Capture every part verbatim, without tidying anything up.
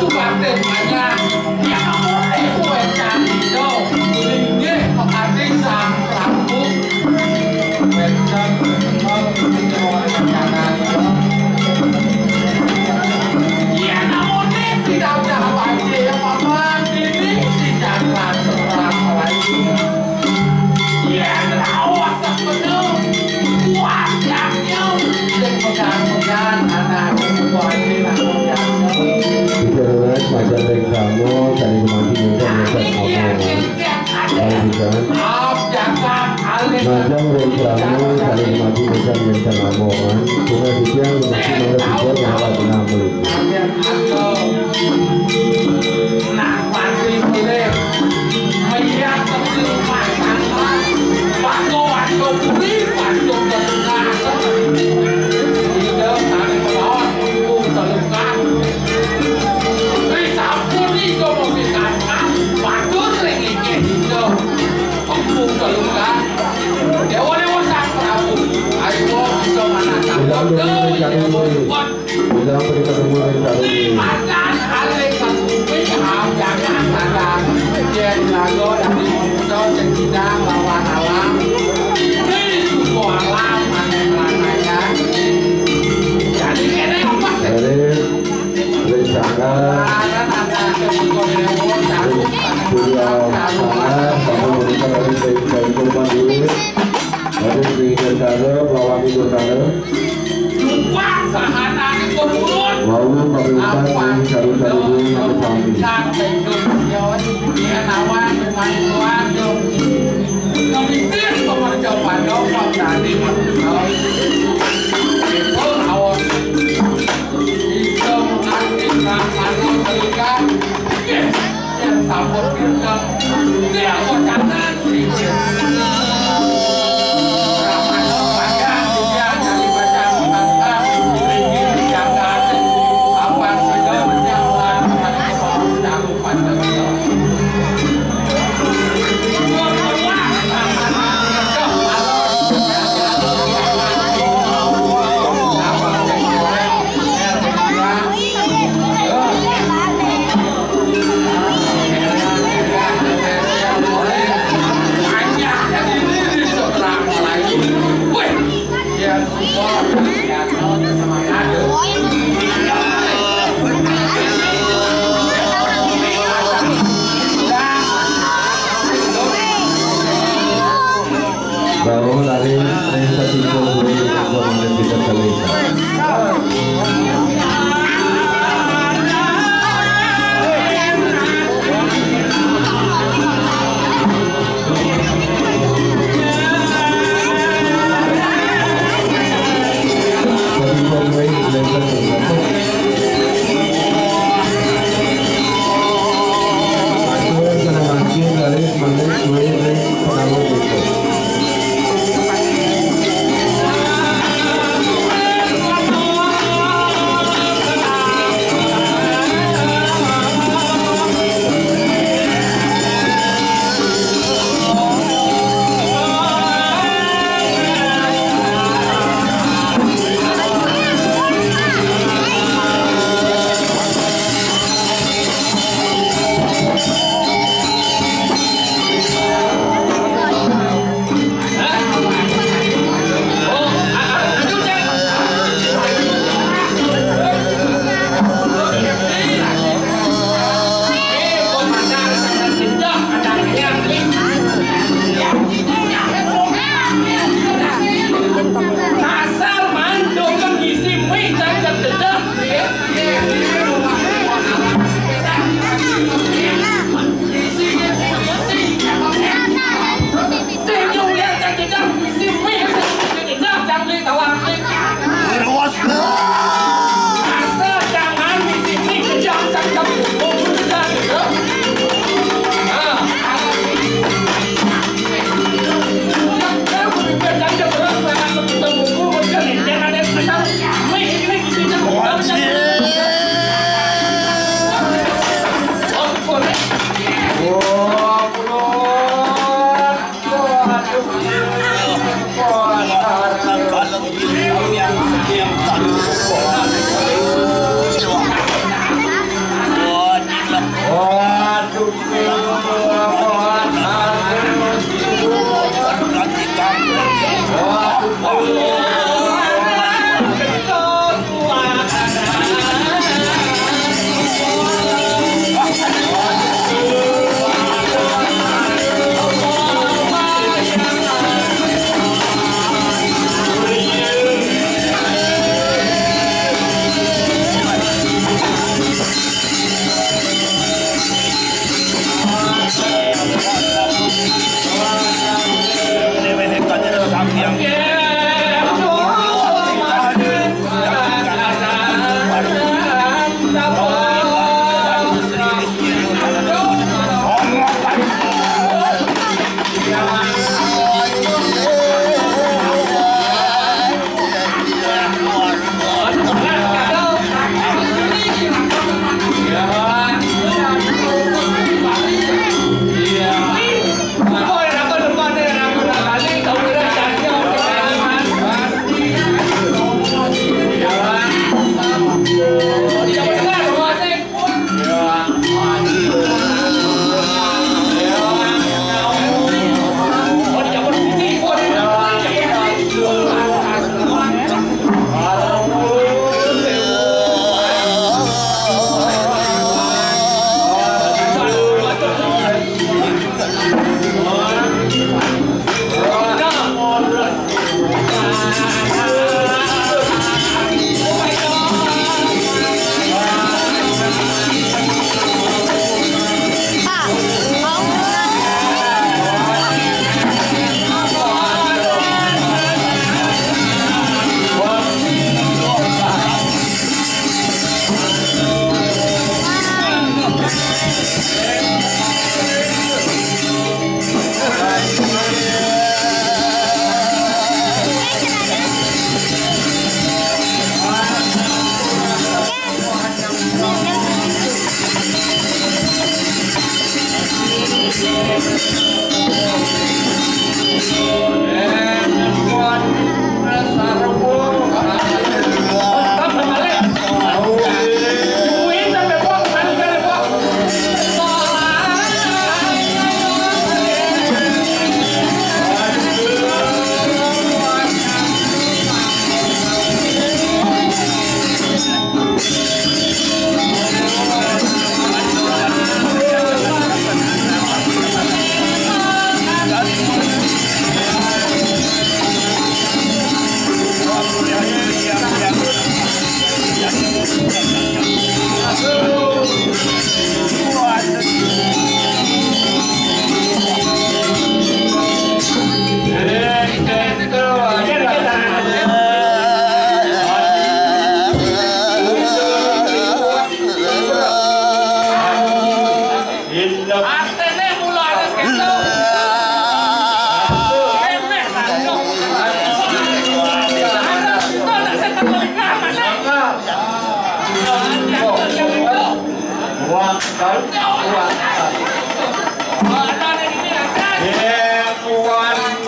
Batin panjang, yang murni kuecan itu, linggih pepati Sang Prabu. Wénten semeton ing rencana. Yén namune tidak udah baca, paman ini tidak seberang lagi. Yén raos sepenuh, kuat yaknya, sing pegang-pegang anak, kuat di lamun yaknya. Kita lurus, majeng ring krama, sané dumading wénten, wénten apa? Majeng ring krama sané dumading wénten, wénten amongan. Tunggal titiang dumading mangda tiga mahalat enam menit. Nah, pati pilih. Melihat kecil pasang. Batu, batu, beri, batu, batu. Tidak, saling melawan, pun terluka. Ri sampun ijo memikankan, batur ring inggih ijo. Empung kelukan. Dewa-dewa Sang Prabu. Ayo, ijo manatap. Dewa-dewa Sang Prabu. Di makan alih kang bumi, ampiakan sadar. Yén raga dadi manusa sing cinang lawan alam. Ri suka alam ané mranayan. Jadi kéné apa? Ring sanggar, ring budal sanggar, sampun menika raris ring Bayu Kurban Dewi. Raris ring Durkala, melawan Durkala. Wau kami ucap ring saru-saru ring sami. Bisa mengerti Brahmana panjang, dia Bahwa lari ring satimpal kuwi kanggo mangkin kita kalih.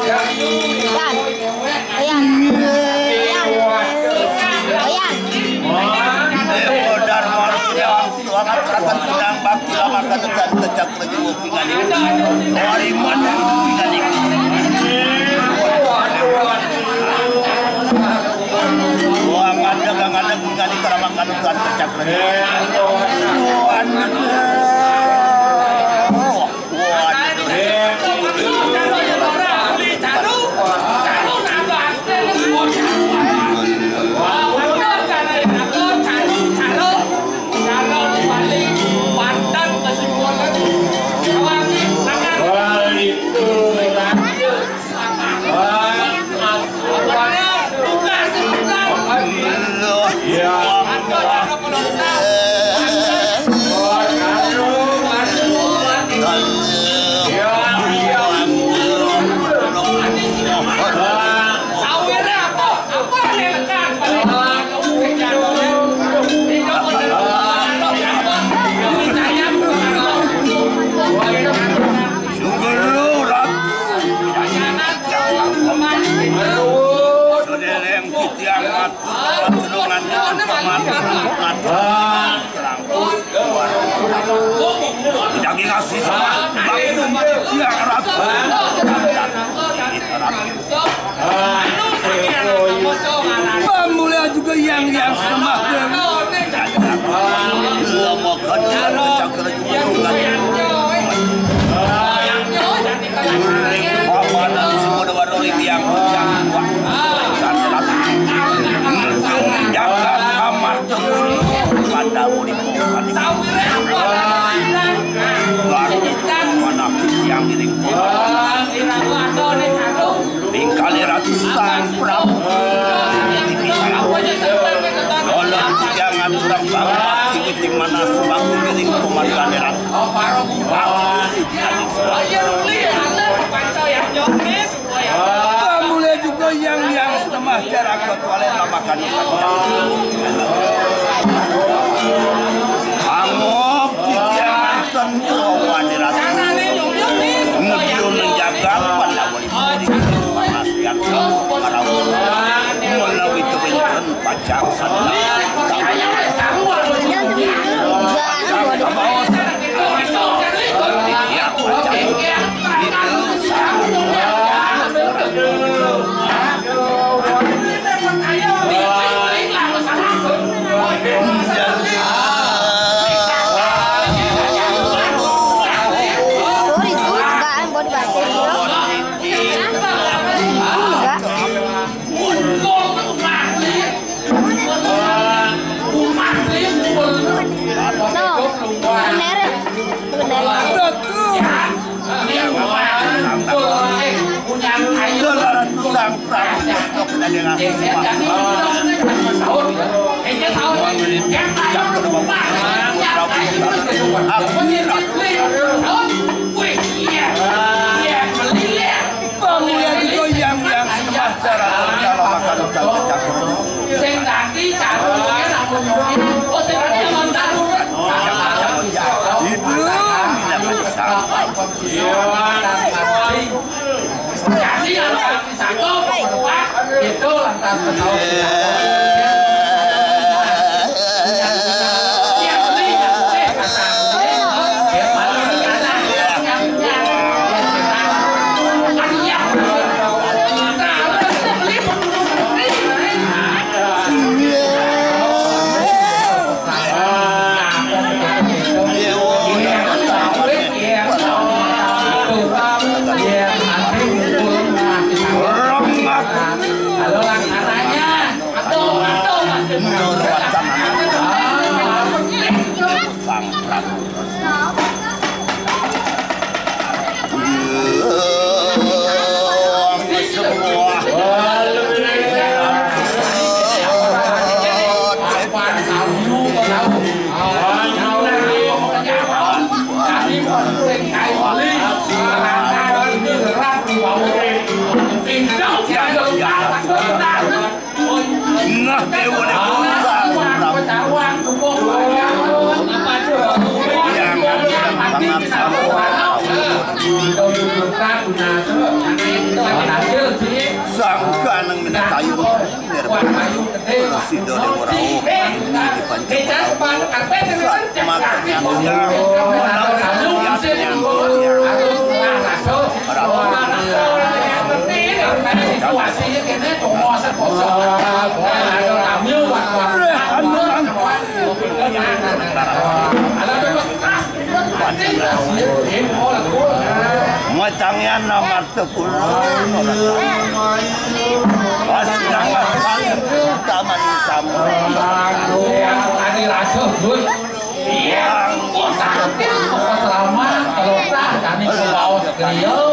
Yan. Yan. Yan. Modar malu yang suangat rakan kundang bakti lama kata tecak lagi. Wariman ngani. Wah, ngandeg, ngandeg, ngandeg, kalau makan utan pecak lagi. Waduh. Wah, wah. Wah, itu. Wah, ya. Syukur lu, Ratu. Sadereng titiang matur, tulungan paman, matur, terang. Daging asli semua, bagi umat titiang, Ratu. Ratu. Pamulia juga yang, yang semah. Jagat amarga pada urip. Baru mana yang diri. Tingkali ratu Sang Prabu. Dolar jangan kurang banget. Di mana suatu diri pemandangan ratu. Aku tidak bisa. Mulai juga yang, yang setengah jarak ke toilet makan. Angop titiang manten rowa dirasa. Ngebiun menjaga pada wali. Pemasukan selalu para wali. Melalui kebencian pacang sana. Pacang kabaos. Iya, pacang. Itu sama. Sorry, tuh, enggak, buat batin, bro. Enggak. No. Bener. Bener. Dolar Sang Prabu Wisnu kena dengan siswa. Mengenai puncak kedua Prabu akhirat. Pemulia juga yang, yang sembah cara dalam makan ikan pecah. Sing tadi cangkeme rambut. Oh, sing tadi emang tahu. Itu tidak bisa. Jadi yang satu, itu lantas. Sida Déwa Rauh ini di Panca Pandawa. Sat maka nyaksiang, menang yang yang Matangyan na marta kula. Pas nang taman tamu. Yang tadi rasa, Gus. Yang kok sakit, kok selamat, kalau tak, kami ke bawah sekalian.